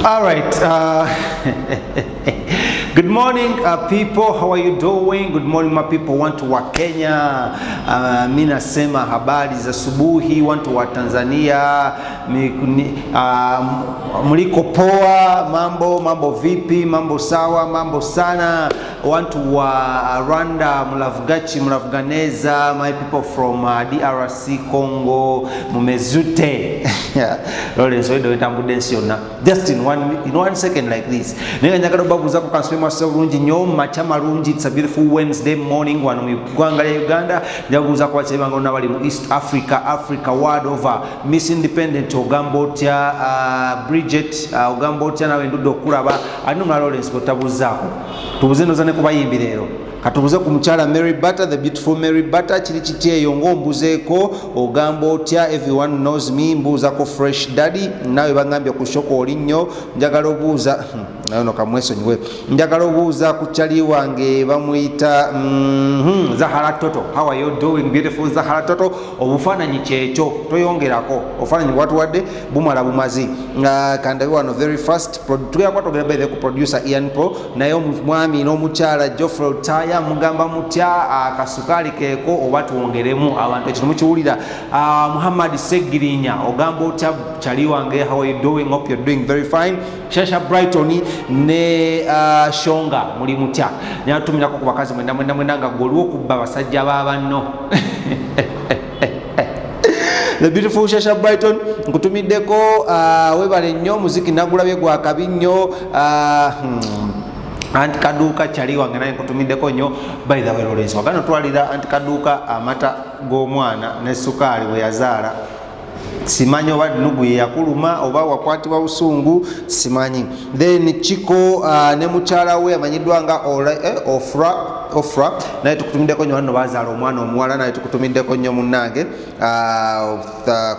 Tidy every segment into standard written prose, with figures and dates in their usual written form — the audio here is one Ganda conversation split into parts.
All right. Good morning, people. How are you doing? Good morning, my people. Watu wa Kenya. Mi nasema habari za subuhi. Watu wa Tanzania mliko poa? Mambo mambo vipi? Mambo sawa? Mambo sana. Watu wa Rwanda, mulavuga ki, mulavuga neza. My people from DRC Congo, mumeze mute. Lawrence Oyedo wetambudde ensi yonna just in one second like this. Naye nga njagala obabuuzaako kansome mwasuze bulungi nnyo, makya malungi. It's a beautiful Wednesday morning wano mu ggwanga lya Uganda. Njabuuzaako bakyali bange bonna bali mu East Africa, Africa world over. Miss Independent, ogamba otya? Bridget, ogamba otya? Nawe ndudde okulaba. Alina omulala, Lawrence, gweotabuuzaako? Tubuze noza ne ku bayimbi leero. Katubuze ku mukyala Mary Butter, the beautiful Mary Butter. Kiri kiti eyo ng'ombuzeeko? Ogamba otya? Everyone knows me. Mbuuzako Fresh Daddy, naawe bagambye ku shoko oli nnyo. Njagala obuuza naye ono kamwesonyiwe. Njagala obuuza ku kyali wange bamuyita Zahara Toto. How are you doing, beautiful Zahara Toto? Obufaananyi kyekyo, toyongerako. Obufaananyi bwatuwadde bumala bumazi. Kandabe wano very fast. Tugenda kuba twogera by the ku producer Ian Pro, naye omwami n'omukyala Geoffrey Taya, mugamba mutya? Akasukaali keeko oba twongeremu? Abantu ekino mukiwulira. Muhammad Segirinya, ogamba otya kyali wange? How are you doing? Hope you're doing very fine. Shasha Brighton ne Shonga, muli mutya? Nyatumirako ku bakazi mwenda mwenda mwenda nga gwe oliwo okubba abasajja ba banno. The beautiful Shasha Brighton, nkutumiddeko. Webale nnyo, muziki nagulabye gwa kabi nnyo. Anti Kaduuka kyali wange, naye nkutumiddeko nnyo. By the way, Lawrence, wagana otwalira anti Kaduuka amata g'omwana ne sukaali bwe yazaala. Simanyi oba nugu ye yakuluma oba wakwatibwa busungu, simanyi. Then Chiko ne mukyala we amanyiddwa nga Ofra, Ofra, naye tukutumiddeko nnyo. Wano bazaala omwana omuwala, naye tukutumiddeko nnyo munnange.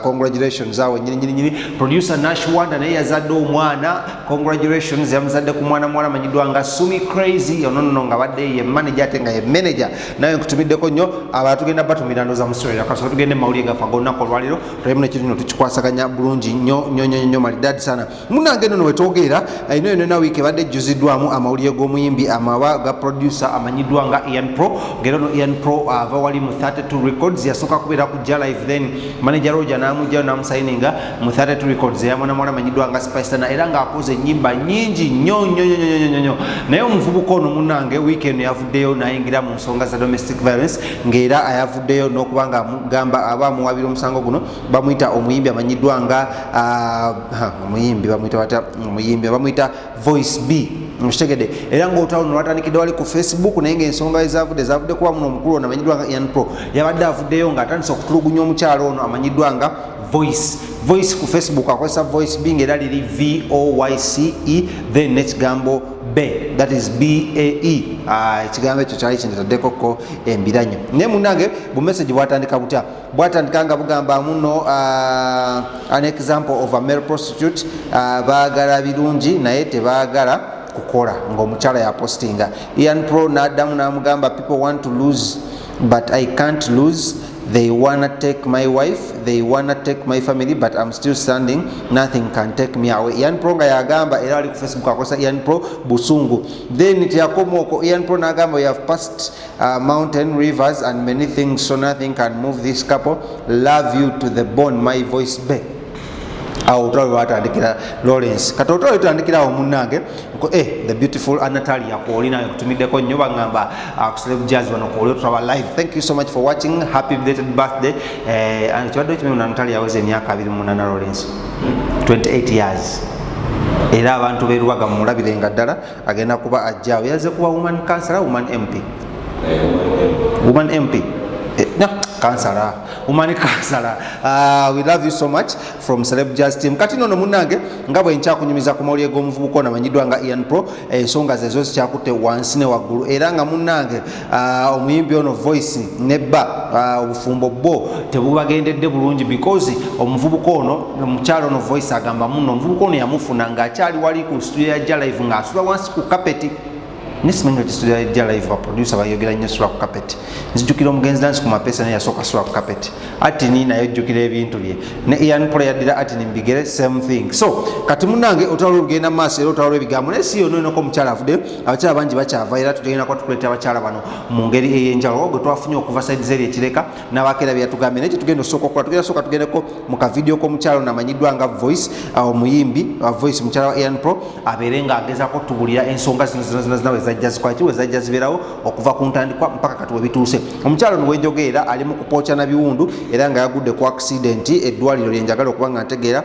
Congratulations awo nyini nyini nyini. Producer Nash Wanda naye yazadde omwana, congratulations. Yamuzadde ku mwana muwala amanyiddwa nga Sumi Crazy. Ono nno nga badde ye manager ate nga ye manager, naye nkutumiddeko nnyo. Abalala tugenda batumira ndoza musitolera kasobola. Tugende mu mawulire gaffe ag'olunaku olwaleero, tulabemu nekintu kino tukikwasaganya bulungi nnyo nnyo nnyo nnyo, malidadi sana. Munange nno wetwogerera ino yonna yonna, wiiki ebadde ejjuziddwamu amawulire g'omuyimbi amaba ga producer amanyiddwa nga Ian Pro. Ng'era ono Ian Pro ava wali mu 32 Records. Yasooka kubeera ku Jah Live, then manager Roger n'amugjayo n'amusayininga mu 32 Records eyamwana muwala amanyiddwa nga Spice Diana, era ng'akoze ennyimba nnyingi nnyo nnyo nnyo nnyo nnyo nnyo. Naye omuvubuka ono munnange wiiki eno yavuddeyo n'ayingira mu nsonga za domestic violence, ng'era ayavuddeyo n'okuba nga amugamba aba amuwabira omusango guno. Bamuyita omuyimbi amanyiddwa nga omuyimbi bamuyita batya? Omuyimbi bamuyita Voice B, mukitegedde? Era ngaolutalo luno lwatandikidde wali ku Facebook, naye ngaensonga ezavudde zavudde kuba muno omukulu ono amanyiddwa nga Ian Pro yabadde avuddeyo ng'atandise okutulugunya omukyalo ono amanyiddwa nga Voice. Voice ku Facebook akozesa Voice B, ngaera liri Voyce, then nekigambo B, that is Bae. Ekigambo ekyo kyali kintaddekoko embiranyo. Naye munange, bumessage bwatandika butya? Bwatandika nga bugamba muno an example of a male prostitute, baagala birungi naye tebaagala kukola, ng'omukyala yapostinga. Ian Pro n'addamu n'amugamba, "People want to lose but I can't lose. They wanna take my wife, they wanna take my family, but I'm still standing. Nothing can take me away." Ian Pro nga yagamba, era ali ku Facebook akozesa Ian Pro Busungu. Then teyakoma okwo, Ian Pro n'agamba, "We have passed mountain, rivers and many things, so nothing can move this couple. Love you to the bone, my Voice Bae." Awo olutalo lwatandikira, Lawrence. Kati olutalo lwetandikira awo munnange, the beautiful Anatalia kwoli, nawe kutumiddeko nnyo. Baŋŋamba ku Celeb Jazz wano kwoli otulaba live. Thank you so much for watching. Happy belated birthday. Kibadde kimu, Anatalia aweza emyaka 28, Lawrence, 28 years. Era abantu b'erubaga mumulabirenga ddala, agenda kuba ajjaawo. Yaze kuba woman councillor, woman MP, woman MP, no, kansala, woman kansala. We love you so much from Celeb Jazz team. Kati nono munnange, nga bwe nkyakunyumiza ku mawulire g'omuvubuka ono amanyiddwa nga Ian Pro, ensonga ze zo zikyakutte wansi ne waggulu. Era nga munnange, omuyimbi ono Voice nebba obufumbo bwo tebubagendedde bulungi, because omuvubuka ono, omukyalo ono Voice agamba muno omuvubuka ono yamufuna ng'akyali wali ku studio ya Jah Live, ng'asula wansi ku kapeti. Naye simanyi lwaki studio ya Live baproducer bayogera nnyo sula ku carpet. Nzijukira omugenzi Nansi ku Mapesa, naye yasooka sula ku carpet. Atini naye ojjukira ebintu bye ne Ian Pro yaddira Atini mbigere, same thing. So kati munange, otwala olugenda mu maaso era otwala olw'ebigambo, naye si yonna enako omukyala avuddeyo, abakyala bangi bakyava, era tugenda kuba tukuleetera abakyala bano mu ngeri ey'enjawulo gwe twafunye okuva side zeri ekireka n'abakeera bye yatugambye. Naye kyetugenda osooka okukola, tugenda sooka tugendeko mu kavidiyo k'omukyala ono amanyiddwa nga Voice, omuyimbi Voice, mukyala wa Ian Pro, abeere ng'agezaako tubulira ensonga zino zino zino zina wezajja zikola ki, wezajja zibeerawo okuva ku ntandikwa mpaka kati webituuse. Omukyala ono wenjogeera ali mu kupooca na biwundu era nga yagudde ku accident. Eddwaliro lyenjagala okuba nga ntegeera,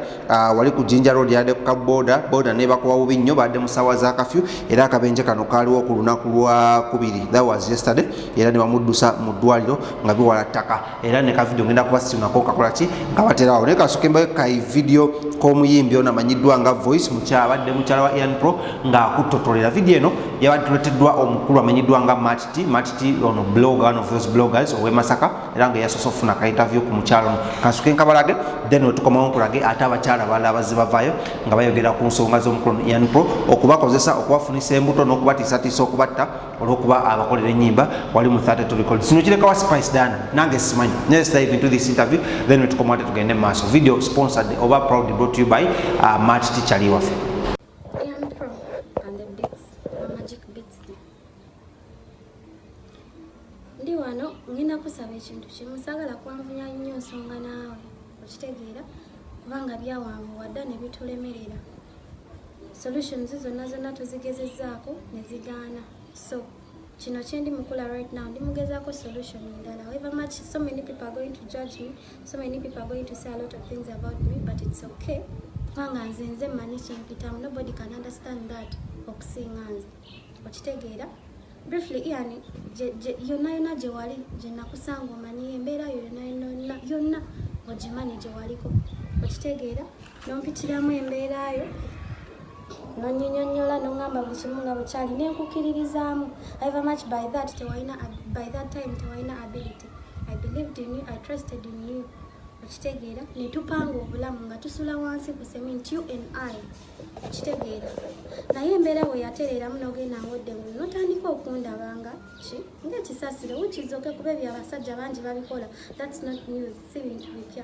wali ku Jinja Road, yadde ku kaboda boda nebakuba bubi nnyo. Badde mu ssaawa za kafyu era akabenje kano kaaliwo ku lunaku lwa kubiri, that was yesterday, era ne bamuddusa mu ddwaliro nga biwala ttaka. Era ne kavidiyo ngenda kuba sinako kakola ki nga baterawo, naye kasooke mbayo ka vidiyo k'omuyimbi ono amanyiddwa nga Voice, abadde mukyala wa Ian Pro, ng'akutotolera. Vidiyo eno yabadde tuleteddwa omukulu amanyiddwa nga Matt T. Matt T ono blogger, one of those bloggers ow'e Masaka, era nga yasoose okufuna ka interview ku mukyalo ono. Kansuke nkabalage, then wetukomawo nkulage ate abakyala abalala abazze bavaayo nga bayogera ku nsonga z'omukulu Ian Pro okubakozesa, okubafunisa embuto n'okubatiisatiisa okubatta olw'okuba abakolera ennyimba wali mu 32 Records. Kino kirekawa Spice Diana? Nange simanyi. Let's dive into this interview, then wetukomawo ate tugende mu maaso. Video sponsored oba proud brought to you by Matt T Chali waffe. Ian Pro and the Beats, Magic Beats. Ndi wano ngenda kusaba ekintu kimu, saagala kwanvunya nnyo nsonga naawe, okitegeera, kubanga byawanvuwa dda ne bitulemerera. Solutions zonna zonna tuzigezezzaako ne zigaana. So kino kyendi mukola right now, ndi mugezaako solution endala. However much so many people are going to judge me, so many people are going to say a lot of things about me, but it's okay, kubanga nze mmanyi kyempitamu. Nobody can understand that okusinga nze, okitegeera. Briefly, Ian, yonna yonna gye wali gye nakusanga, omanyi embeera yo yonna yonna yonna ogimanyi gye waliko, okitegeera. Nompitiramu embeera yo, nonyinyonnyola, noŋŋamba buli kimu nga bwekyali, nenkukiririzaamu. However much by that tewalina, by that time tewalina ability, I believed in you, I trusted in you, okitegeera. Ne tupanga obulamu nga tusula wansi ku cement, you and I, okitegeera. Naye embeera bwe yatereeramu, n'ogenda ng'odde ngulu, n'otandika okundabanga ki ng'ekisasiro, which is okay, kuba ebyo abasajja bangi babikola, that's not news, si bintu bipya,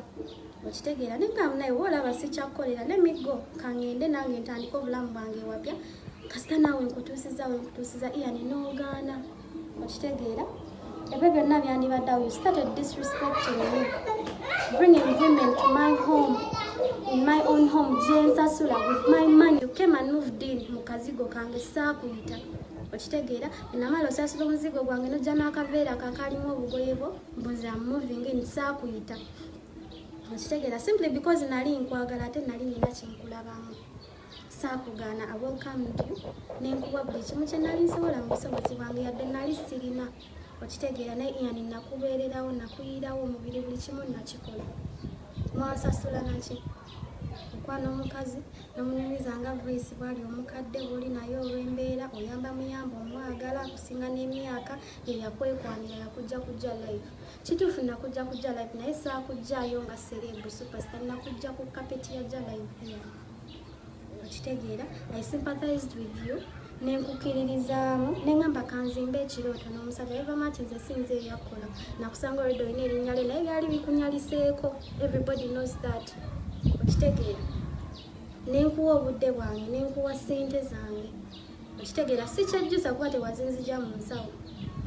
okitegeera. Negamba naye woolaba sikyakkolera, let me go, kaŋŋende nange ntandike obulamu bwange wapya, kasita naawe nkutuusiza we nkutuusiza. Ian, n'ogaana, okitegeera. Ebyo byonna byandibadde awo, you started disrespecting me, bringing women to my home, in my own home gyensasula with my money. You came and moved in mu kazigo kange, saakuyita, okitegeera. Enamala osasula omuzigo gwange, nojja n'akaveera kakalimu obugoye bwo, mbuze am moving in, saakuyita, okitegeera. Simply because nali nkwagala ate nali nina kyenkulabamu, saakugaana. I welcomed you, nenkuwa buli kimu kye nali nsobola mu busobozi bwange, yadde nali sirina, okitegeera. Naye Ian, nakubeererawo, nakuyirawo omubiri, buli kimu nakikola. Mwansasula naki? Okwana omukazi nomunyumiza nga Voice bwali omukadde bwoli naye olw'embeera oyamba muyamba, omwagala akusinga n'emyaka, ye yakwekwanira, yakujja kujja live. Kituufu, nakujja kujja live, naye saakujjaayo nga celeb superstar, nakujja ku kapeti ya Jah Live here, okitegeera. I sympathized with you, nenkukiririzaamu, neŋŋamba kanzimbe ekirooto n'omusajja. Eva maki nze sinze eyakkola, nakusanga olwedde olina erinnya lye, naye byali bikunyaliseeko, everybody knows that, okitegeera. Nenkuwa obudde bwange, nenkuwa ssente zange, okitegeera. Si kyejjusa kuba tewazinzija mu nsawo,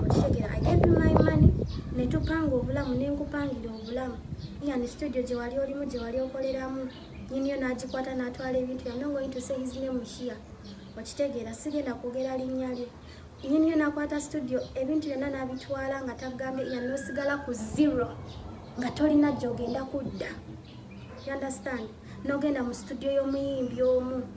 okitegeera. I gave you my money, netupanga obulamu, nenkupangira obulamu. Yani studio gye wali olimu, gye wali okoleramu, nyiniyo n'agikwata n'atwala ebintu. I'm not going to say his name here, okitegeera, sigenda kwogera linnya lye. Nyiniyo n'akwata studio, ebintu byonna n'abitwala nga tagambye. Ya n'osigala ku zero nga tolina gy'ogenda kudda, you understand? N'ogenda mu studio y'omuyimbi omu.